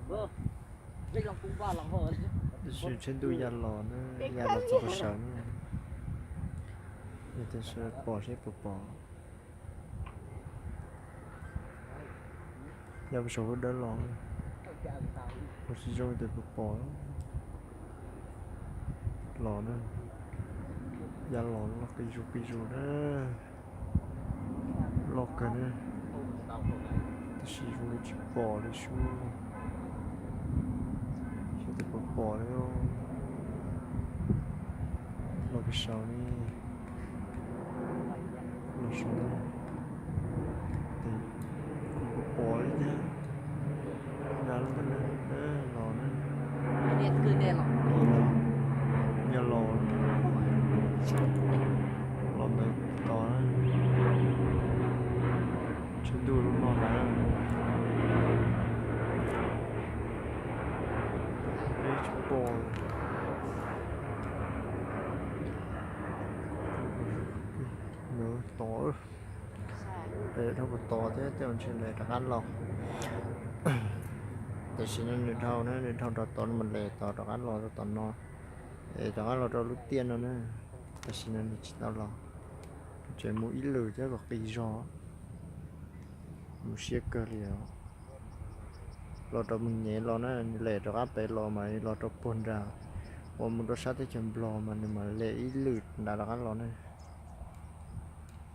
Tab sis tsheb ntuj ya los na, ya los txog qhov sawv na. Yog tias sawv pom seb puas pom. Ya puas saum lub dawb los, kuv tsis zoo tias puas pom los na. Ya los loj qis zus qis zus na. Loj kawg na. Tab sis zoo li tsis pom li sub. Xyov tias puas pom li. Los pem saud li. Los saud na. Ces kuv puas pom li thiab. Nrad lub ntawd na, los na. Los na. Yog los, los ntawd tos na. Tsheb ntuj lub no ntag. Peb tsis pom. Ntawd tos. Es dhau puas tos thiab, tej zaum ntshe lem rov qab los. Tam sim no nws dhau na, nws dhau rau tod no mas lem tos rov qab los rau tom no. Es rov qab los rau lub tiaj no na. Tam sim no nws tsis tau los, tseem mus ib lwm thiab kom qis zog. Mus siab kawg li os. Los rau mus nyev los na, nws lem rov qab pem los mas los rau puag nrad, uas mus rau sab teb chaws Nplog mas nws mam lem ib lwm nrad rov qab los na.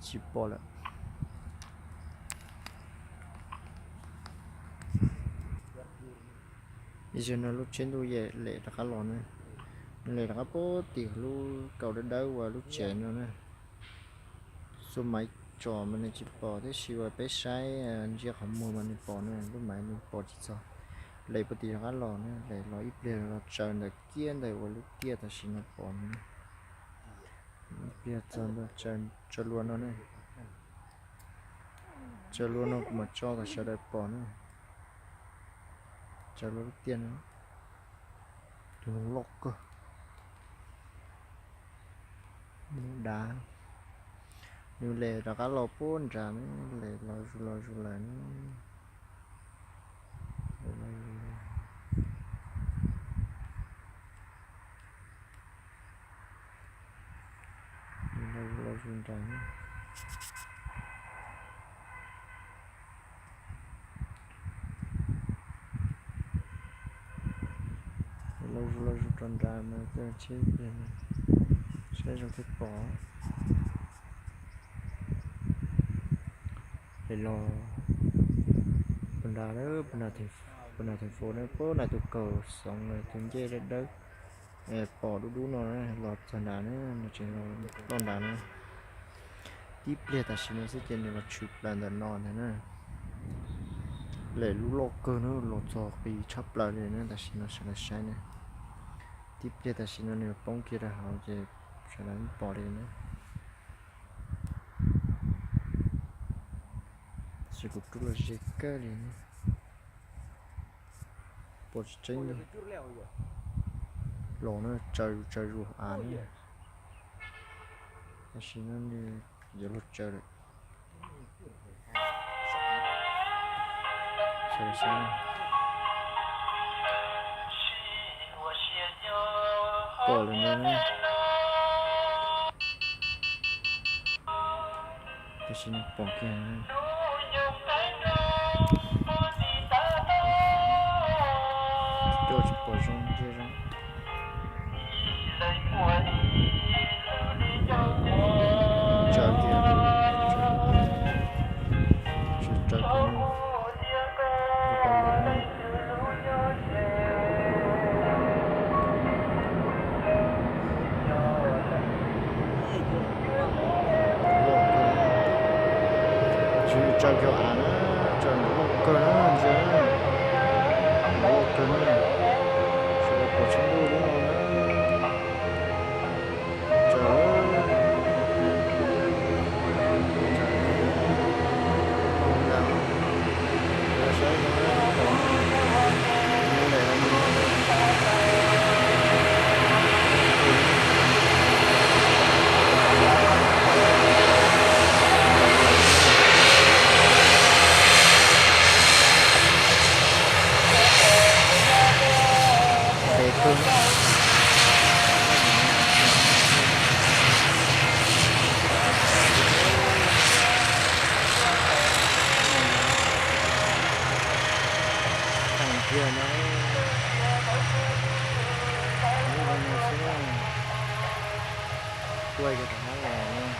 Tsis pom lawm. Ib zaug no lub tsheb ntuj yeej lem rov qab los na. Nws lem rov qab puag tim lub kaus dawb dawb uas lub tsev no na. Xuas maiv tsom mas nws tsis pom, tab sis uas peb saib ntsia qhov muag mas nws pom na, lub maiv nws pom tsis txog. Lem puag tim rov qab los na, lem los ib pliag los tsaws ntawm kiab ntawm uas lub tiaj tam sim no pom no na. Ib pliag txog ntawm tsaws luag no na. Tsaws luag no kuv mam tso kom sawv daws pom na. Tsaws luag lub tiaj no, tus loj kawg. Dav, nws lem rov qab los puag nrad na, lem los zus los zus lawm na. Los zus nrad. Los zus los zus rau nrad mas tej tsheb pliag, saib zoo thiaj pom. Es los puag nrad, puag nrad theem fauv na, puag nrad tus kaum xoov tus ncej dawb dawb pom dub dub no na, los txog nrad na, nws tseem los nrad na. Tib pliag tam sim no xwb ces nws los tshwm plaws ntawm no ntag na. Lem lub loj kawg na, los txog qis tshaj plaws li na, tam sim no sawv daws saib na. Tib pliag tam sim no nws poob kiag rau hauv ces sawv daws yeej pom li na. Tab sis kuv rub los ze kawg li na. Pom tsis tseeb li. Los na, tsaws tsaws zus av na. Tam sim no nws yuav luag tsaws lawm. Pom lawm ntag. Tam sim no pom kiag. Coj tsis pom zoo ntsia zoo. Tsaws kiag, tsis tsaws kiag. Tsis tsaws kiag av na, tsaws nws loj kawg na, ntsia na, nws loj kawg na, sawv daws pom tsheb ntuj lub no na. Tsaws, tsaws, ntag, saib no, pom, lem no. Tag kiag no, lub no xwb na, quaj kiag tom no los.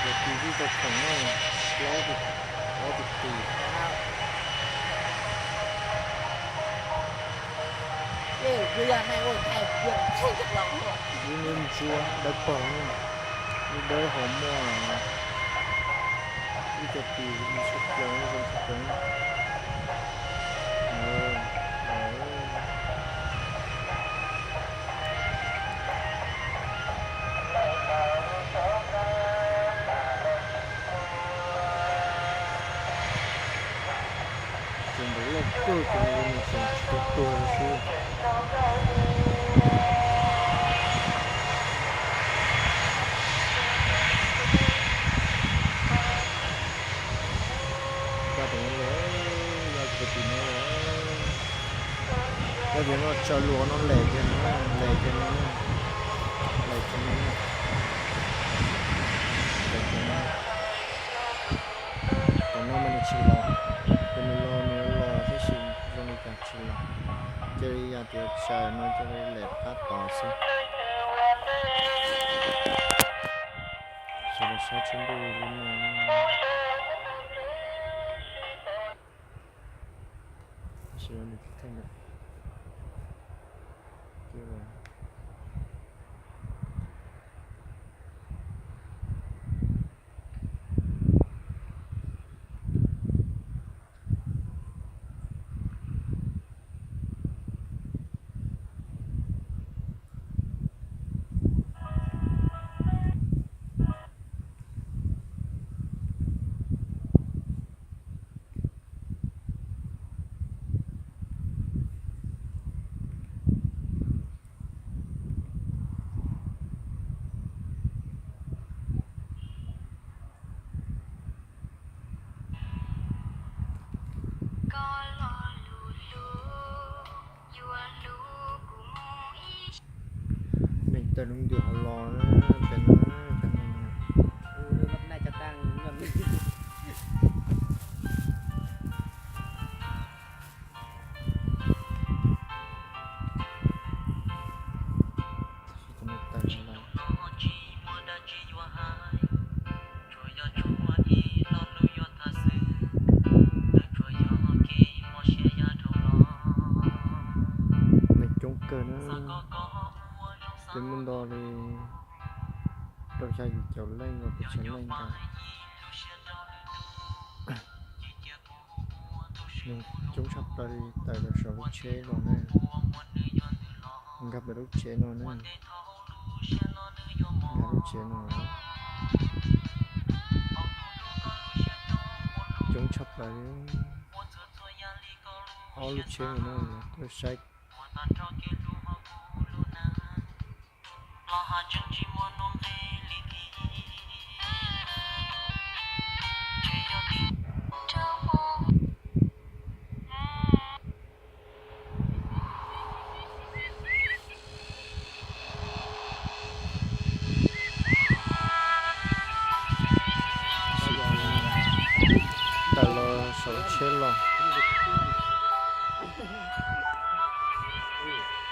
Tus tij tau khoom na, plaub tus, ob tus tis. Lub niag ntsuab dawb paug, lub dawb hauv muaj ib co tis tshaj plaws, zoo tshaj plaws. Ces ntawd loj kawg, ces nws tseem tsis tau tuag li xwb. Nqa tus no los, nqa tus tim no los. Nqa tus no tsaws lus no lem kiag no, lem kiag no, lem kiag no, lem kiag no. Tus no mas nws tsis los, tus nws los nws los thiab sis zoo li cas tsis los. Cia li yog tias tsaws no cia li lem rov qab tod xwb. Sawv daws saib tsheb ntuj li no. Tab sis nws tsis theej lawm. Neeg tawg lub ntu hauv los na, pem no. Neeg coob kawg na, twb muaj nto li rau xya yim caum leej los pes tsawg leej ntag. Neeg coob tshaj plaws li tawm los saum lub tsheb los na. Nkag mus lub tsev no na. Nkag lub tsev no. Coob tshaj plaws li. Ob lub tsheb no na, tuaj saib. Tawm los saum tsheb los.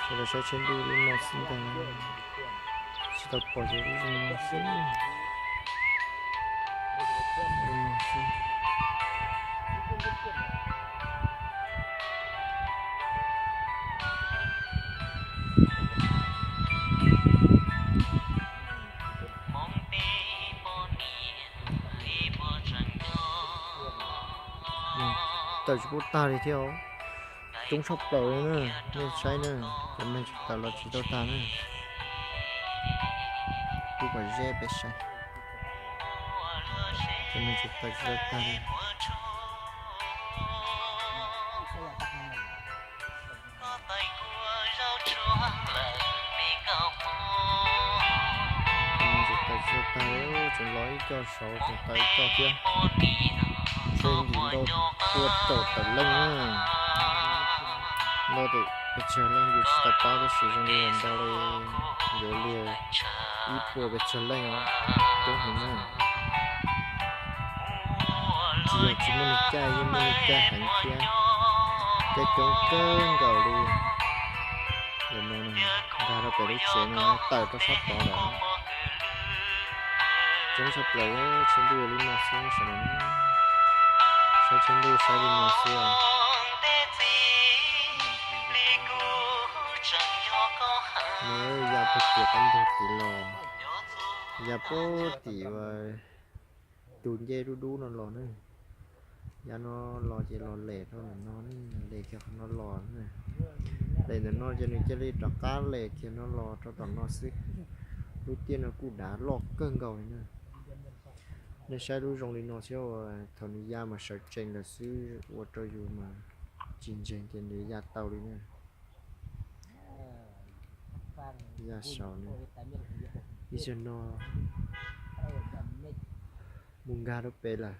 Sawv daws saib tsheb ntuj lub no xwb ntag. Tsis tau pom ces lub zoo no xwb. Zoo no xwb. tawm tsis pub tag li thiab os. Coob tshaj plaws li na, nej saib na, cov neeg tsis tawm los tsis tau tag na. Kuv kom ze peb saib, cov neeg tsis tawm tsis tau tag li. Tseem tau tsis tau tag, tseem los ib co saud, tseem tau ib co thiab. Ntshe ntim ntau pua caum tawm leej na. Ntau pes tsawg leej yus tsis tau paub tab sis zoo li ntau li yuav luag ib puas pes tsawg leej os, coob heev na. Tsis yog tsis muaj neeg caij, yeej muaj neeg caij heev thiab, caij coob kawg nkaus li. Zaum no nkag rau pem lub tsev no tawm rau sab tod lawm. Coob tshaj plaws, tshav ntuj li no xwb sawv daws, saib tshav ntuj saib li no xwb os. Nws ya puag tim qab ntug tim los, ya puag tim uas tus ncej dub dub no los na. Ya no los ces los lem rau ntawm no, lem kiag qhov no los na. Lem ntawm no ces nws cia li rov qab lem kiag no los rau tom no xwb. Lub tiaj no kuj dav loj kawg nkaus li na. Nej saib lub zoo li no thiab uas thaum nws ya mas sawv tsees lawm xwb ua rau yus mas tsis ntseeg tias nws ya tau li na. Ya saud na, ib zaug no mus nkag rau pem lawm,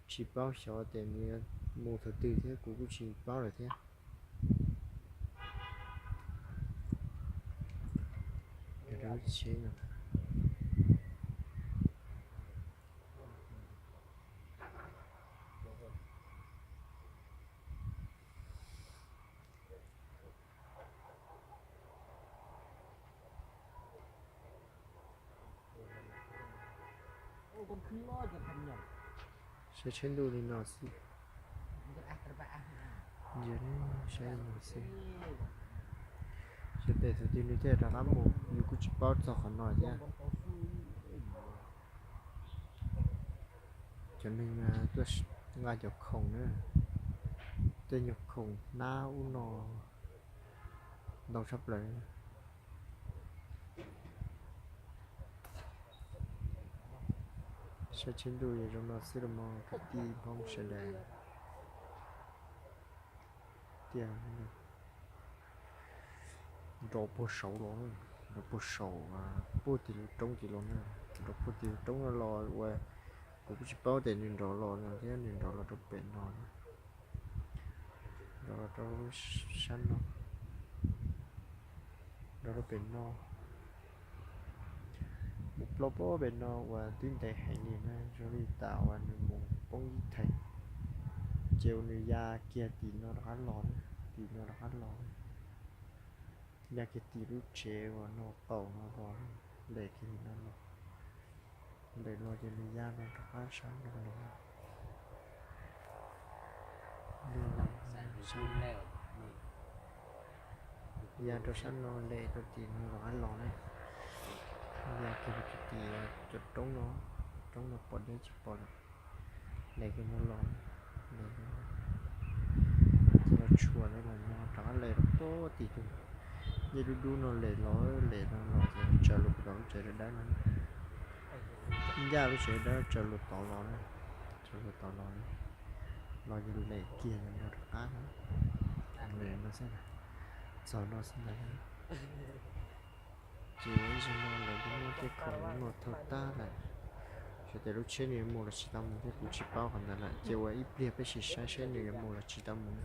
tsis paub xyov tias nws mus thaum twg thiab kuv kuj tsis paub lawm thiab. Rau lub tsheb no. Saib tsheb ntuj li no xwb. Saib li no xwb. Xyov tes thaum twg nws thiaj rov qab mus, yus kuj tsis paub txog qhov no thiab. Cov neeg tuaj nqa cov khoom na, tej nyuag khoom hnab ub no ntau tshaj plaws. Saib tsheb ntuj zoo no xwb los mas kwv tij Hmoob sawv daws. Tiag, nrov puag saud los, nrov puag saud, puag tim lub roob tim los na, nrov puag tim lub roob no los uas kuv kuj tsis paub tias nws nrov los no thiab, nws nrov los rau pem no, nrov los rau sab no, nrov rau pem no. Mus plaub pob pem no uas twb ntev heev li na, zoo li tas uas nws mus poob ib theem, ces uas nws ya kiag tim no rov qab los, tim no rov qab los, ya kiag tim lub tsev uas no qaum no los, lem kiag no los, lem los ces nws ya no rov qab sab no los. Ya rau sab no lem rau tim no rov qab los na. Ya kiag rau tim cov roob no, roob no pom deb tsis pom lawm, lem kiag no los, lem no, ces los tshuam no los no rov qab lem rau puag tim tus ncej dub dub no lem los, lem no los ces tsaws los puag tom lub tsev dawb dawb no, ncaj lub tsev dawb tsaws los tod los na, tsaws los tod los na, los ces lem kiag no rov qab na, lem no xwb, txog no xwb ntag. Ces ua ib zaug no lawv kuj muab tej khoom no thau tag lawm. Xyov tias lub tsheb nws yuav mus los tsis tau mus thiab, kuv tsis paub qhov ntawd lawm. Ces ua ib pliag peb sim saib seb nws yuav mus los tsis tau mus.